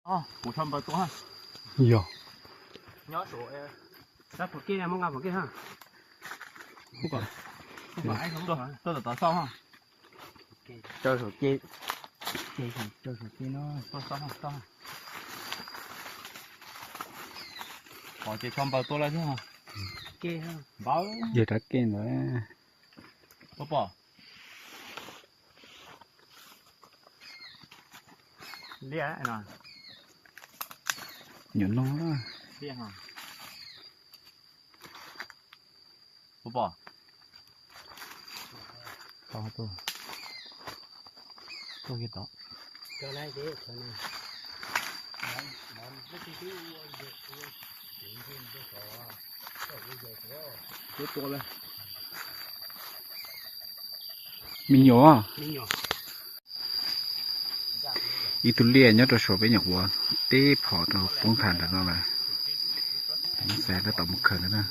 Kuv tso npawg tua. Yog. Nyob saum, sab pom kej, muab nqa pom kej ha. Tuaj tom tod xauj ha. Raws saum kej, raws saum kej no. Tuaj xauj ha, xauj ha. Pom ces tso npawg tua lawm thiab. Kej ha. Npawg. Yog rab kej ntawd. Puas pom? Liaj no. Nyuam no. Liaj no. Puas pom? Tau tuaj, tuaj kiag tod. Me nyuam. Ib tug liaj nyob rau saum peb nyuam quav teb phom rau poob tham ntawm no lawm. Xav tab tom mus khaws ntawd na.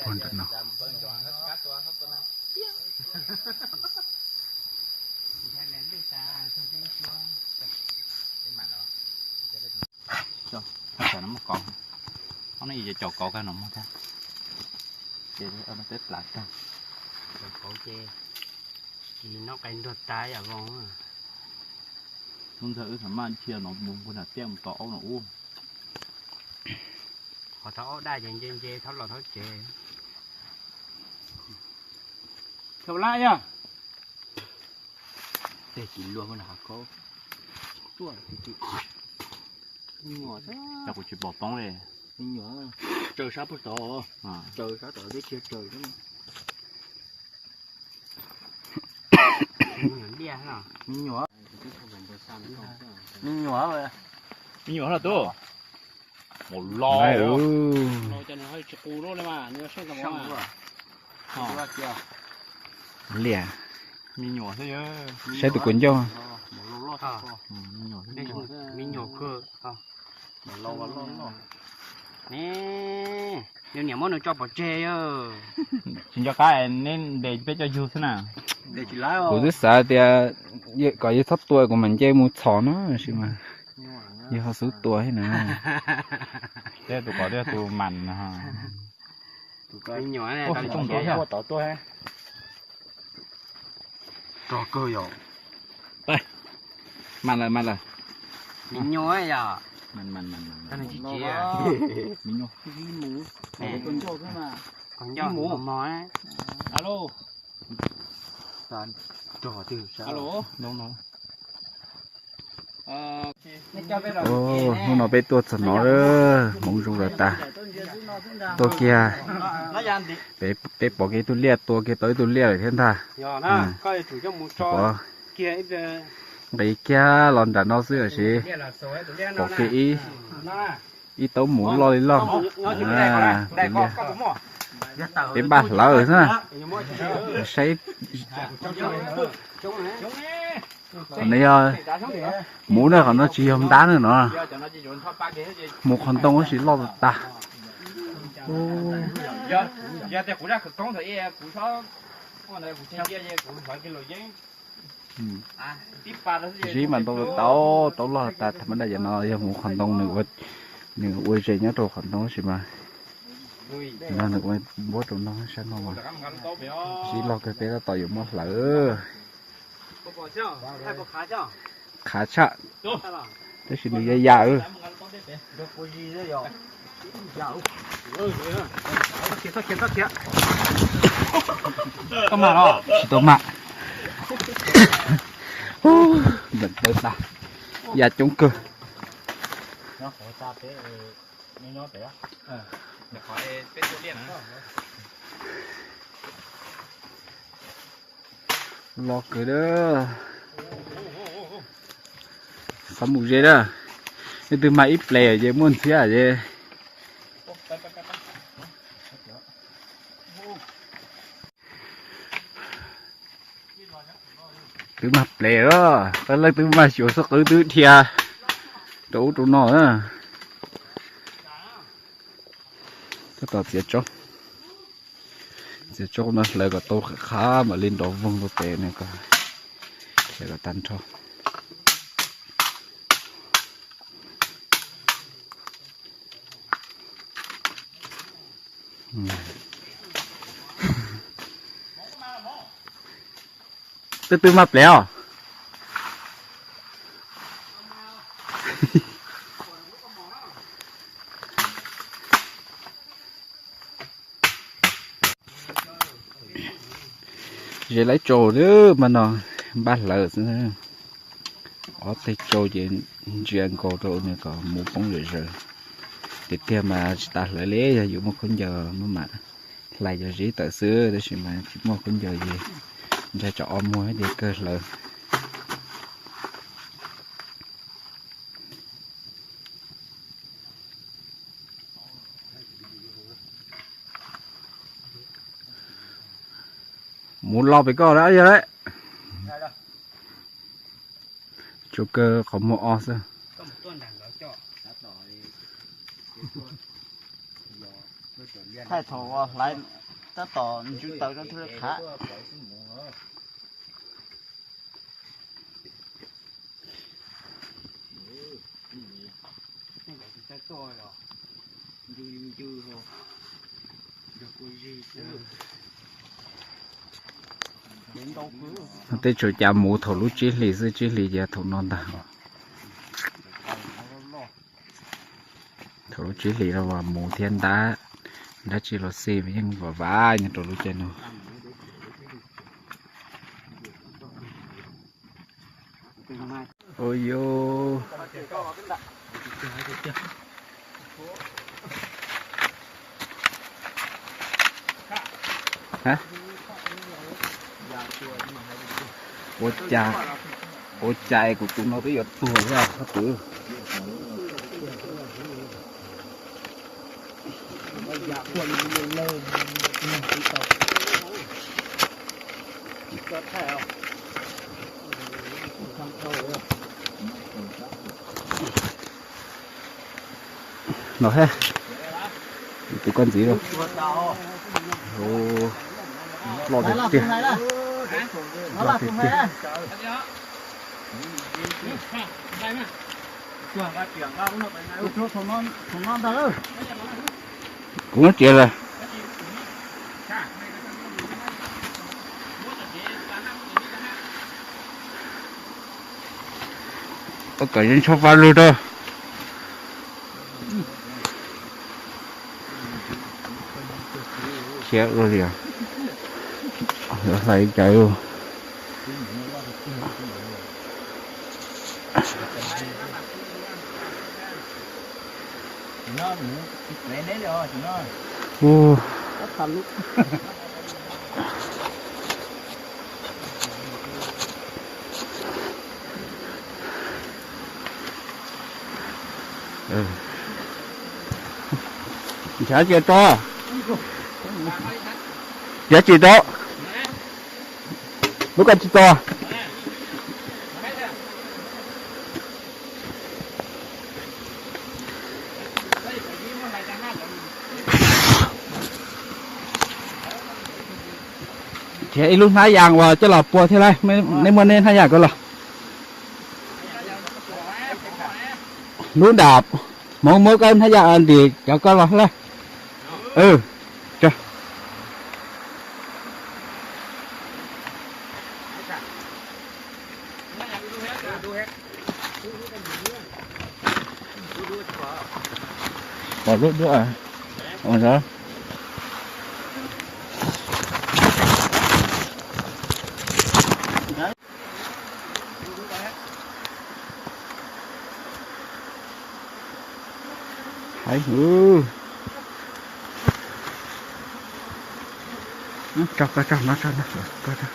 Ua ntawm no. Ob no ces caum kauv kag no muag tag. Ces peb plam tag. Caum kauv ces noj qe ntuag tas yam voos. Lub ntawd wb thaum maj dhia no mus puag nram tiaj mus tom aub no ub. Qhov thaub aub daj ces nce nce thaub los thaub tsev. Thaum laj yog. Tej tsis luag na hav khaub. Tsuaj tib tib. Me nyuam xwb. Kuv tsis pom poob li. Me nyuam. Tsaws sab puag tod. Tsaws sab tod teb tsis tsaws xwb. Me nyuam. Me nyuam. Me nyuam los tub. Mus los. Liam. Me nyuam xwb. Saib tus kuv ncauj. Me nyuam. Nws niam muab nws tso pov tseg. Tsis nco qab neb ntes peb coj yug xwb na. Kuv twb xav tias kom yawg txhob tua kuv mam nce mus txhom no sis mas yawg ho xub tua thiab na. Tus qov thiab tus mas. Rog kawg yom. Mas lawm, mas lawm. Me nyuam yom. Alo. Hnub no peb tuaj txog no, hmoov zoo lawm tas. Tuaj kiag, peb pom kiag ib tug liaj, tua kiag tau ib tug liaj lawm thiab ntag. Pov nqis kiag los nram no xwb los sis pom kiag ib, ib taub muv loj li loj. Peb npaj hlawv xwb na. Saib, qhov no yog muv na, qhov no tsis yog ntab na no. Muv qhov ntoo tab sis loj tas tas. Zib mas ntau tau, tau loj tas, tham ma daj yam no yog muv qhov ntoo, nws ua zes nyob rau qhov ntoo tab sis mas no nws ua npuab rau no sab no mas zib loj kawg, peb tab tom yuav muab hlawv. Qhav tshaj, tab sis nws ya ya. Tsis tau mam. Npleem tawv tas, ya coob kawg. Loj kawg a. Xav mus ze a. Leej twg mag ib ples ces muaj ntxhiab ces. Twb mag ples lawm, leej twb mag xyuas xub qwb twb dhia rau ub rau no. Tab tom txiav tsob, txiav tsob no hlawv kom tau qhab mam li nrov voog rau pem no, hlawv kom tag nrho. Twb twb maj plev os. Ze laib tsau, mas no npaj hlawv xwb. Ob teg tsau ces ntsia nkaus rau nws kom mus poob zom zaws. Tiag tiag mas tsis tas hlawv li, yog yus muaj khaub ncaws maj mam hlais cov zeb tawm xwb, tab sis mas tsis muaj khaub ncaws ces ntshai tsam o muag ces kawg hlawv. Mus los pem koj lawm yog lawm. Tsuas kawg qhov muag o xwb. Thaij thaum hlais tab tom ntsw taws rau thiaj li qhav. Tej tsuas cas mus thaum lub tsib hlis xwb, tsib hlis ces thaum no ntag. Thaum lub tsib hlis no mas mus thiab ntab, ntab tsi los xij mas yeej vam vam nyob rau lub caij no. Ua yuv. Ua cas, ua cas es kuv tus no twb yuav tuag thiab hab kwv. No thiab, tus koj ntxiv lauj. Loj tiag tiag, loj tiag tiag. Kuv muab txiav lawm. Ua kom yeej tshuab fab lug rau. Khiav ua li, hlais cas. Nrhiav tsis tau, nrhiav tsis tau, lub ko tsis tau. Nrhiav ib lub hnab yas uas coj los pua thiab lauj, nej muaj nej hnab yas ko los. Lub nram hmoov muab koj hnab yas ntim cov ko los lauj. Pom lub duab. Hais, tso, tso, tso, no, tso, no, tso.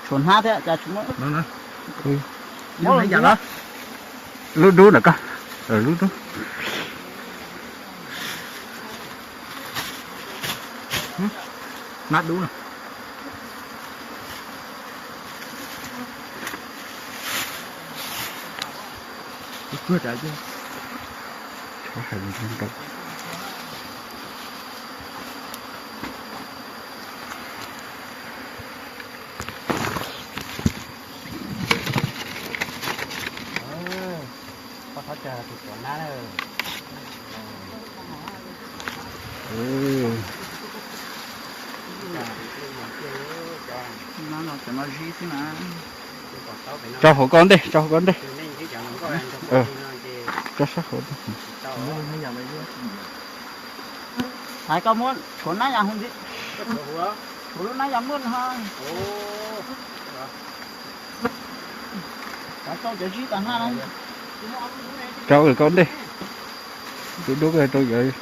Tshuav hnab thiab cas tsis muaj. Lub dub ntawm ko, lub dub. Hnab dub no. Kuj kuag rau, tshov hais li rau. Tso hauv ko ntej, tso hauv ko ntej. Tso sab hauv. Hais koj muab tshuav nab yas hu ntxiv, tshuav lub nab yas muaj ho. Cov rau cov zib tas hnab no. Rau koj ntej, tus dub koj rau yawg.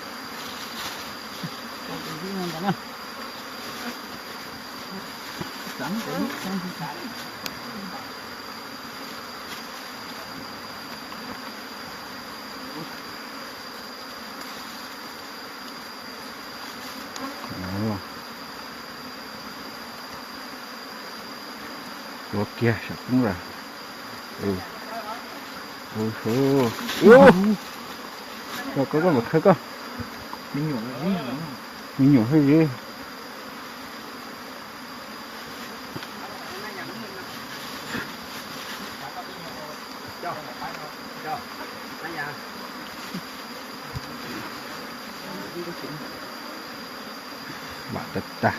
Ua kiag saum poob lawm. Koj, koj, koj mam khawb koj. Me nyuam hwj yw. Vam tag tag.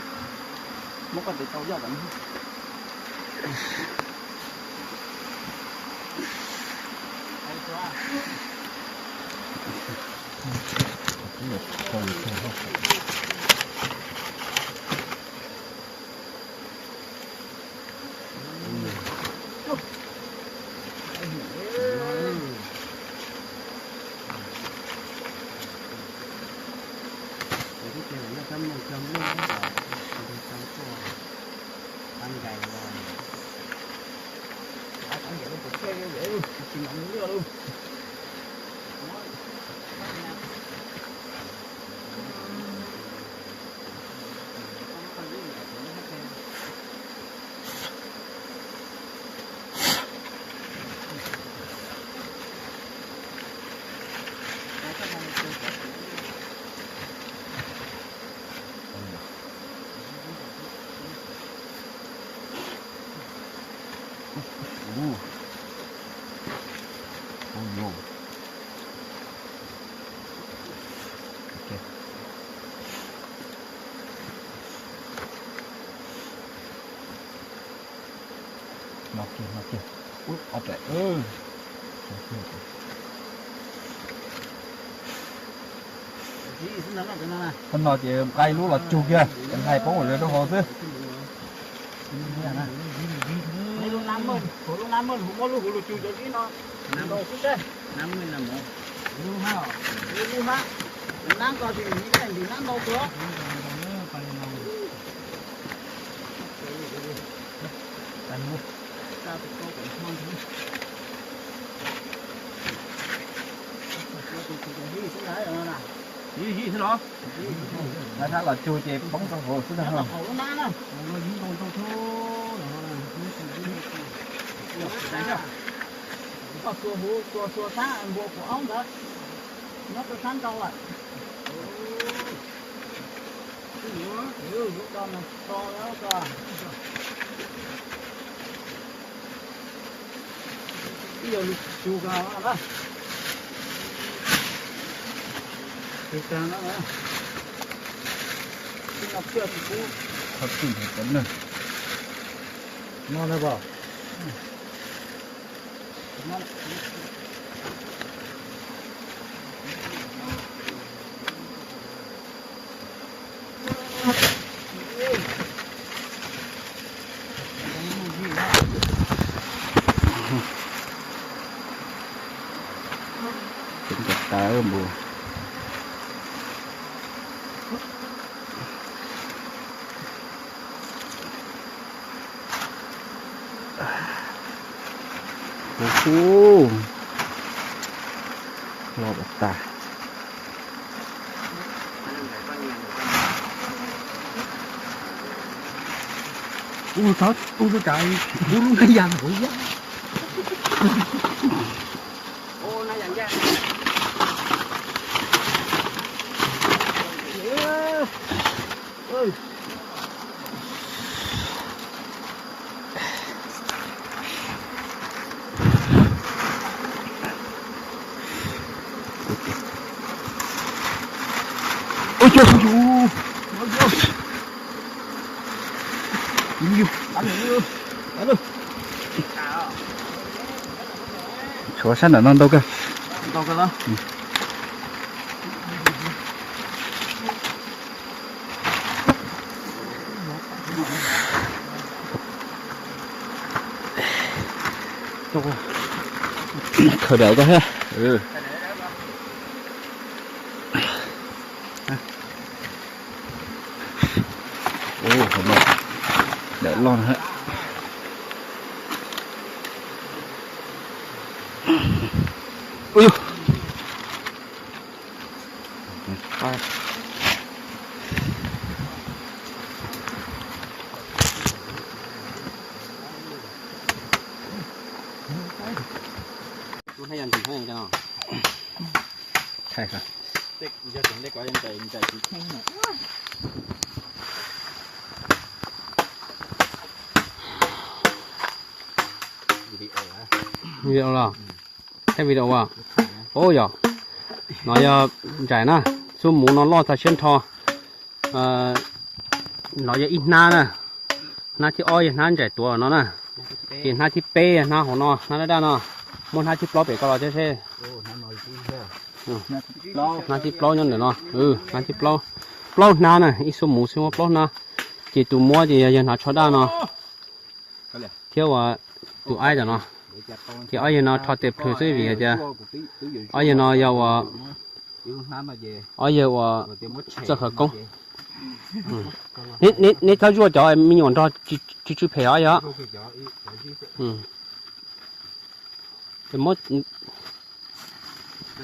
No kiag, no kiag. Ub, ob daim. Qhov no ces nqa ib lub los tsug kiag, hais poob ua zog rau hauv xwb. Lub nab muaj, lub nab muaj, muab lub huv lug tsug cov zib no ntau xwb ntag. Lub hab, lub hab, nab ko ces nws ib leeg ntim nab ntau kawg. Ib zib xwb los, nab hab los tsug ces poob rau hauv xwb ntag. Koj xuas huv, xuas xuas sab npua kuv aub ntawd, nyob rau sab nraud lawm. Lub no mas so lawm koj. Ib yog lug tsug ko na. Tsug tag no na. Ib no thiaj tsis kub. Qhov twg ntawd cov neeg no na pom. Ceev tas tas npua. Hu hu, loj tas tas. Ub, txhob ub, lub cas ub, lub nab yas hauv yaj. Ôi trời. Tshuav sab nram no ntau kawg. Khaws daim ko thiab. Daim loj na. Ui yus. Video los? Thaij video as? Ub yog, no yog ntsais na, xub muv no loj tag siab nrho. No yog ib hnab na, hnab thib ob yog hnab ntsais tuav no na, ces hnab thib peb yog hnab hauv no, hnab daj daj no, muab hnab thib plaub pem ko los thiab seb. Hnab thib plaub nyob ntawm no, hnab thib plaub, plaub hnab na, ib xub muv xwb muab plaub hnab, ces tus muab ces yog yawg hnav tsho daj no. Thiab uas tus aib tam no, ces ob yawg no rho tes plhws xwb vim hais tias ob yawg no yog uas, ob yawg uas txawj khawv koob. Neb txhob zuaj cov me nyuam nrog tsis tsw phem os yog.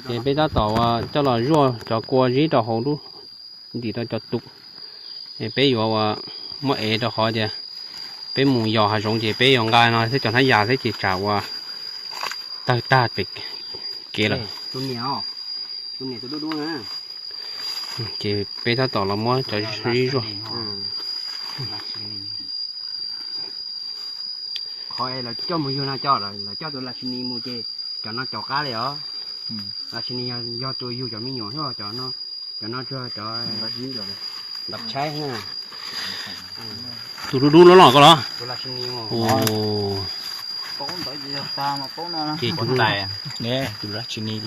Ces peb tab tom coj los zuaj cov kua zib rau hauv lub ntim rau cov tus. Es peb yuav ua muab ev rau qhov tias peb mus yos hav zoov ces peb yuav nqa no thiab cov hnab yas thiab ces tsam ua tawg tag pem kev lawm. Ces peb tab tom los muab cov zib zuaj. Qhov es lawv coj mus yug no coj, lawv coj tus lashinis mus ces cov no cov qab li os. Lashinis yog tus yug cov me nyuam xwb, cov no tsuas cov nrov tshaib na. Tus dub dub loj loj ko los? Ces tus lashinis,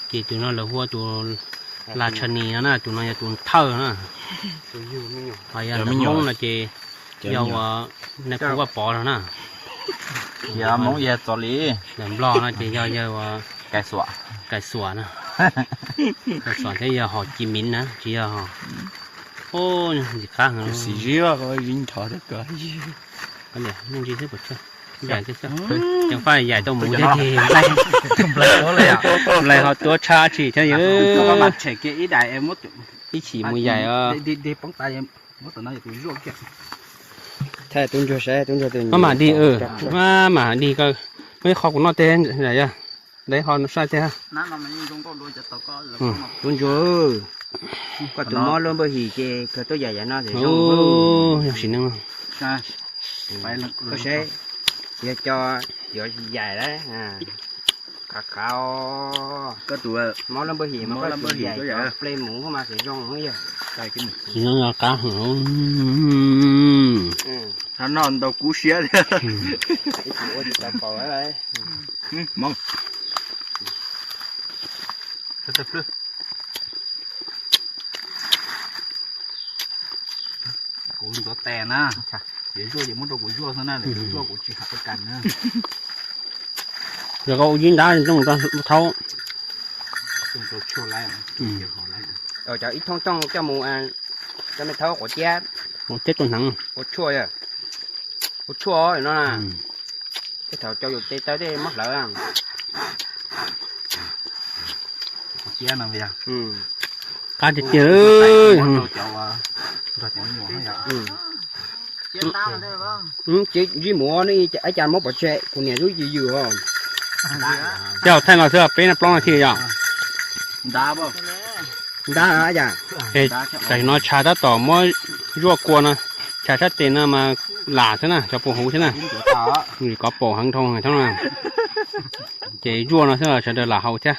ces tus no lawv hu ua tus lashinis no na, tus no yog tus thawj na. Ho yog Hmoob no ces yog uas nais phoo Vaj Pov no na. Yog Hmoob yog txov li. Yog Nplog no ces yog yawg uas Kais Xuam na. Kais Xuam thiab yog Hos Ci Miv na, tsis yog Hos. Ntxim qab heev. Xim zib, zib nchos thiab ko. Ceev faj yaim tau mus thiab ces nplaig ho tuav tshaj tsis thiab yog. Ib chim mus yaim os. Maj mam dig, maj mam dig ko. Muaj ib qho kuv noj teg yog, ntawm ib qho saj teg. Tub ntsuag, koj tus mob lub npawj him ces kawg tuaj yaim yaim no. Yog sim neej, koj saib, yog cov yuav yaim lawm. Qab qab, mob lub npawj him mas koj yaim cov plej muv mas tsis zoo yog. Sim neej yog qab heev. Noj ntau kub siab thiab. Kuv ntxuav tes na, ces zuaj ces muab rau kuv zuaj xwb na, lawv tsis zuaj kuv tsis kam na. Yog koj ua ib ntab tooj thaub. Cov ib thooj tooj coj mus, coj me thaub quav ciab, quav ciab tua hneev, ua tshuaj, ua tshuaj no na. Tej thaum cov yus tes taw tej mob hlawv. Qab tiag tiag. Ces ntsib mus ib cas mob pov tseg, kuv niam lub yws yws os. Coj thaij no xwb peb plaub no thiaj yog. Ntab, tam sim no tshav tab tom muab zuaj kua no, tshav sab tes no mas lam xwb na, cov puas huv xwb na. Kov paum heev dhau no, ces zuaj no xwb los sawv daws lam haus thiab.